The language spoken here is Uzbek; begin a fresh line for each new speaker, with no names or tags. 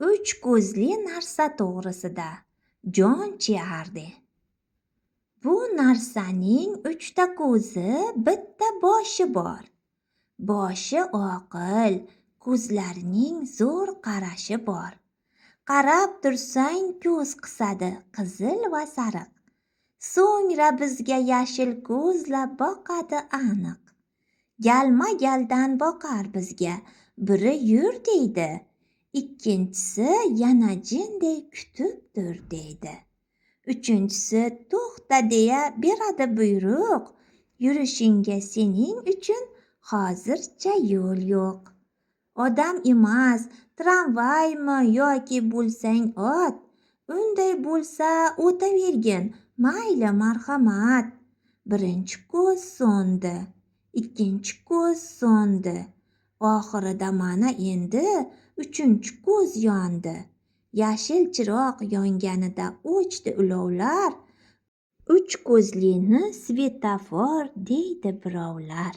Uch ko'zli narsa to'g'risida, Jon Chiardi. Bu narsaning uchta ko'zi, bitta boshi bor. Boshi oqil, ko'zlarining zo'r qarashi bor. Qarab tursang ko'z qisadi qizil va sariq. So'ngra bizga yashil ko'zlab boqadi aniq. Galma-galdan boqar bizga, biri yur deydi, ikkinchisi yana jinday kutib tur deydi. Uchinchisi to'xta deya beradi buyruq, yurishingga sening uchun hozircha yo'l yo'q. Odam emas, tramvaymi yoki bo'lsang ot, unday bo'lsa o'tavergin, mayli marhamat. Birinchi ko'z so'ndi, ikkinchi ko'z so'ndi. Oxirida mana endi uchinchi ko'z yondi. Yashil chiroq yonganida o'chdi ulovlar. Uch ko'zlini svetofor deydi birovlar.